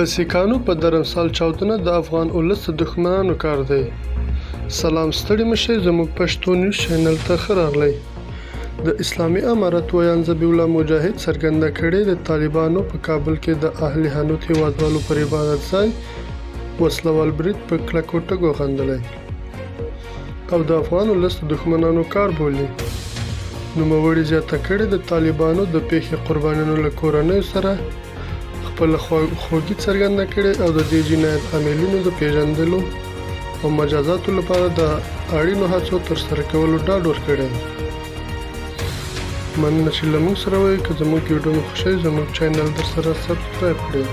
د سیکانو په درمسال چاودنه د افغان اولس د دښمنانو کار دی. سلام ستړي مه شئ زموږ پښتو نیوز چینل ته ښه راغلی. د اسلامي امارت ویاند ذبیح الله مجاهد څرګنده کړې، د طالبانو په کابل کې د اهل حنوت هېوادوالو پر عبادت ځای وسلوال برید په کلکو ټکو غندلی او د افغان ولس د دښمنانو کار بولي. نوموړي زیاته کړې، د طالبانو د پېښې قربانیانو له کورنیو سره خپله خوږي څرګنده کړې او د دې جنایت عاملینو د پېژندلو او مجازاتو لپاره د اړینو هڅو ترسره کولو ډاډ ورکړی. مننه چې له موږ سره وئ، که زموږ ویډیو مو خوښه وي زموږ چینل درسره سبسکرایب کړئ.